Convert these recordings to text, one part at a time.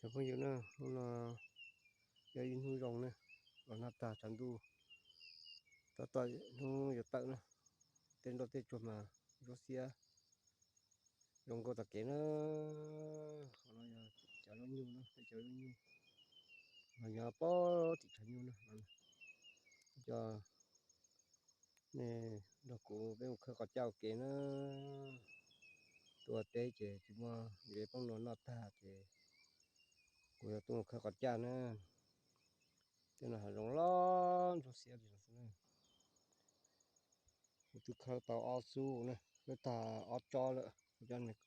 Cov phooj ywg na, hnub no yog ib hnub zoo na, los noj tag tshav ntuj, tab tom hnub yuav tawm na, tej nroj tej tsuag mas ntsuab xiab zoo nkauj tag kev na. Qhov no yog cov zaub nyuj na, peb cov zaub nyuj, los nyob pem tim tshav nyuj na. Cov nej nrog kuv peb mus khawb qos caj ua ke na. Tuaj teb ces tsis muaj ntses poob nua noj tag ces kuv yuav tuaj mus khawb qos caj na. Tej no hav zoov loj ntsuab xiab li no xwb na. Kuv twb khawb tau ob xub na, khawb tag ob tsob lawm, kuv coj nej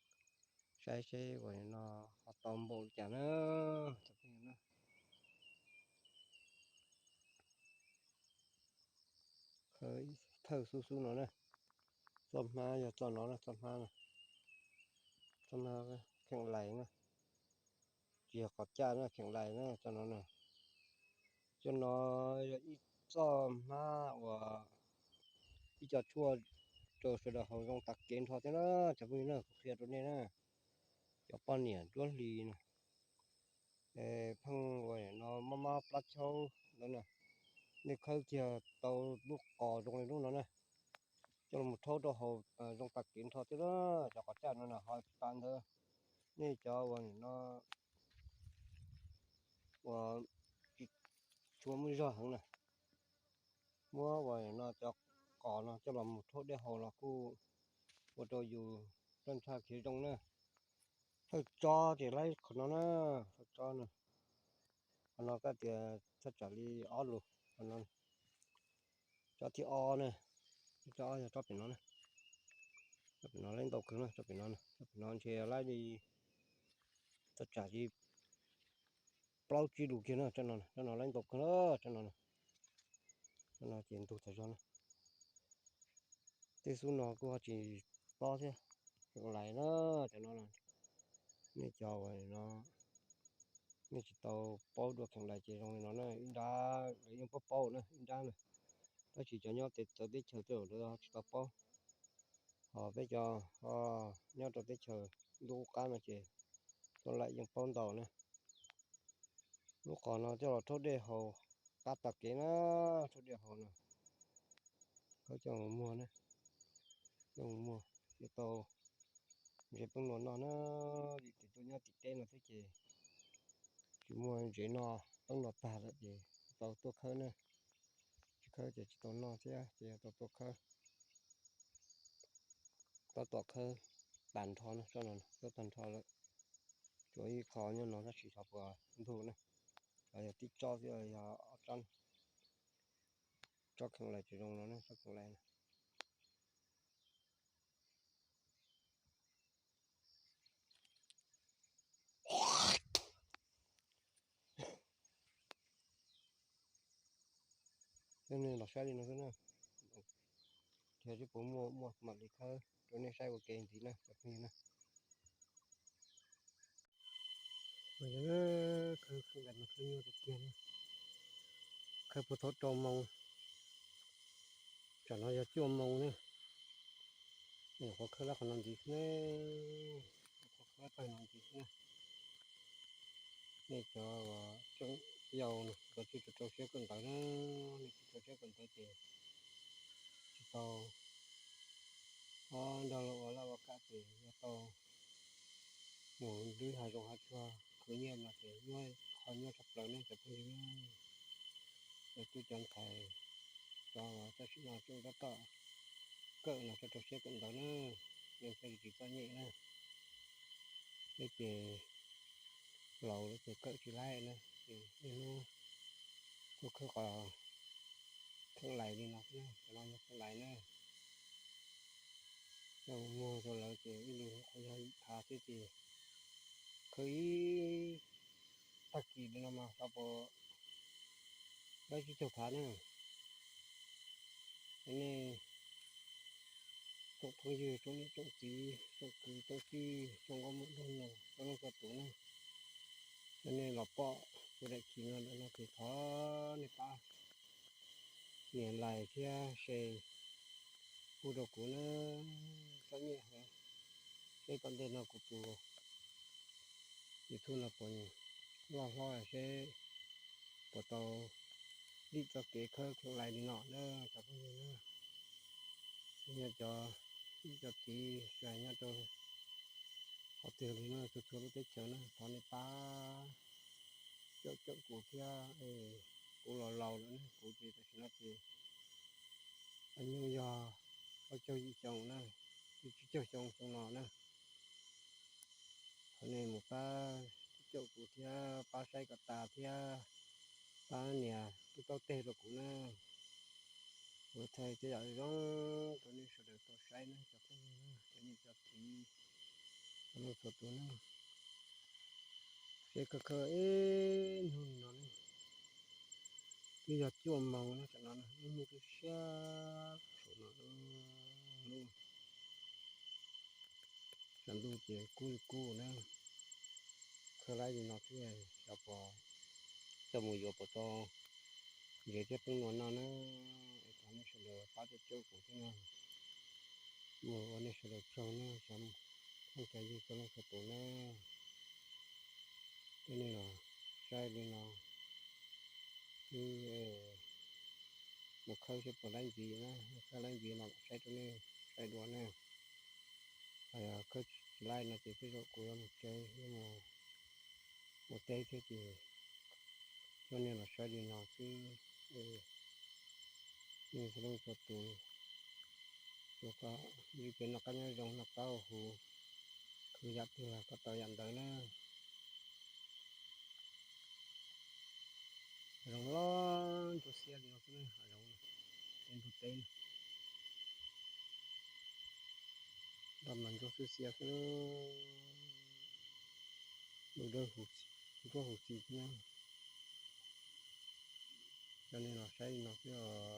saib seb uas no ho tau npaum li cas na. Khawb thawj xub xub no na, txoj hmab yog txoj no na, txoj hmab, txoj hmab kheem lais na, tsis yog qos caj na, kheem lais na txoj no na. Txoj no yog ib txoj hmab uas ib co tshuaj rau sawv daws haus zoo tag kev nrho thiab na. Cov phooj ywg na, kuv qhia rau nej na, cov poj niam nruab hlis na, pheej ua no mob mob plab chaub ntawd na, nej khawb kiag tau lub qos zoo li lub no na, coj los rhaub rau haus zoo tag kev nrho thiab na. Cov qos caj no na ho tsis tas ntawd, nej cov uas no uas tsis tshua muaj zog heev na, muab uas no cov qos no coj los mus rhaub dej haus los kuj ua rau yus roj ntsha khiav zoo na. Thawj tsob ces laib qhov no na, thawj tsob no, qhov no koj tias thawj tsam li ob lus, qhov no tsob thib ob na, tsob ob yog tsob pem no na, tsob pem no laib ntau kawg na, tsob pem no, tsob pem no ntshe laib li thawj tsam li plaub tsib lus kiag na, tsob no, tsob no laib ntau kawg na, tsob no, tsob no ces ntug tas zog na. Tej xub no kuj ho tsis tob thiab, kheem lais na, cov no, nej cov uas no nej tsis tau paub dua kheem lais ces zoo li no na, ib nrab lawv yeej paub paub na, ib nrab na, tab sis cov nyob txawv teb chaws tej zaum lawv tsis tau paub, ho peb cov nyob rau teb chaws ntuj qub qab no ces txhua lawm yeej paub ntau na. Lub qos no coj los rhaub dej haus qab tag kev na, rhaub dej haus no, khawb coj mus muag na, coj mus muag thiaj tau ntses poob nua noj na. Vim tias tuaj nyob tim teb no xwb ces tsis muaj ntses noj, poob nua tag lawm ces tsis tau tuaj khawb na, tsis khawb ces tsis tau noj thiab ces yuav tau tuaj khawb. Tab tom khawb tag nrho na, tsob no khawb tag nrho lawm, tshuav ib qho nyob no tab sis xyov puas ntug na, xyov yog tib tsob xwb yog ob tsob, tsob kheem lais tsis zoo no na, tsob kheem lais na. Coj nej los saib li no xwb na, thiab tsis pub muaj muaj mam li khawb rau nej saib ua ke ntxiv na cov phooj ywg na. Khawb, khawb nyuaj tiag tiag, khawb puag thaum rau moo, tsam no yog cuaj moo ne, nyuam qhuav khawb lab qhov no ntxiv xwb ne, nyuam qhuav khawb lab tag no ntxiv xwb na. Nej cov uas tseem yau no, cov tsis tau rau siab kawm ntawv na, nej tsis tau rau siab kawm ntawv ces tsis tau, ob nrog luag ua laj ua kam ces yuav tau mus dwb hav zoov hav tsuag khwv nyiaj no ces nyuaj, qhov nyuaj tshaj plaws ne cov phooj ywg. Cov tub cov ntxhais, cov tam sim no tseem tab tom kawm no tsis tau rau siab kawm ntawv na, yeej thiaj li tsis txom nyem na. Peb ces laus lawm ces kawm tsis laib na, ces niaj hnub tuaj khawb qos kheem lais li no xwb na, cov no yog kheem lais na. Coj muag rau lawv ces ib lus qhuav yog yim phav xwb ces khawb ib tag kis li no mas xyov puas dab tsib caug phav na. Nej tsoom phooj ywg, tsoom niam tsoom txiv, tsoom kwv tsoom tij, tsoom nkauj muam nraug nus, tsoom leej txhua tus na, yog nej los pom kuv daim clip no ntawm no ces thov nej pab nias like thiab share pub rau kuv na, txom nyem heev. Seb tom ntej no kuv tus YouTube no puas loj hlob seb puas tau lim txoj kev khawb kheev lais li no na cov phooj ywg na. Nyob cov, nyob cov tid tsis hais nyob rau qhov twg li na, txhua txhua lub teb chaws na, thov nej pab caum caum kuv thiab. Kuv los laus lawm ne, kuv ces tam sim no ces nyuj yog plaub caug yim xyoo na, twb tsib caug xyoo xyoo no na. Thov nej mus pab caum kuv thiab pab saib kom tas thiab pab nias lub taub teg rau kuv na. Kuv thaij tej yam zoo rau nej sawv daws tau saib na cov phooj ywg na, cov niam cov txiv, cov leej txhua tus na. Seb khawb khawb ib hnub no ne, twb yog cuaj moos no tam no na, lub hnub twb siab saum no, lub saum ntuj ces kub li kub na. Khawb laib li no xwb, xyov puas tau mus yuav puas tau ntsev thiab poob nua noj na. Es thov nej sawv daws pab caum caum kuv thiab na, mus ua nej sawv daws tsaug na, cov phooj cov ywg txhua leej txhua tus na. Coj nej los saib li no xwb, mus khawb seb puas laib ntxiv na, khawb laib ntxiv no los saib rau nej saib dua na. Ho yog khawb tsis laib no ces tej zaum kuv yuav mus tsev, yuav mus teb thiab ces coj nej los saib li no xwb. Nej txhua leej txhua tus, ua tsaug, ntsib kev noj qab nyob zoo, noj qab ua huv, khwv yam twg los kom tau yam ntawd na. Hav zoov los ntsuab xiab li no xwb ne, hav zoov, tej ntug teb, nroj mas ntsuab xiab xiab xwb, ntuj dawb huv, ntsuab huv si thiab. Coj nej los saib li no xwb os.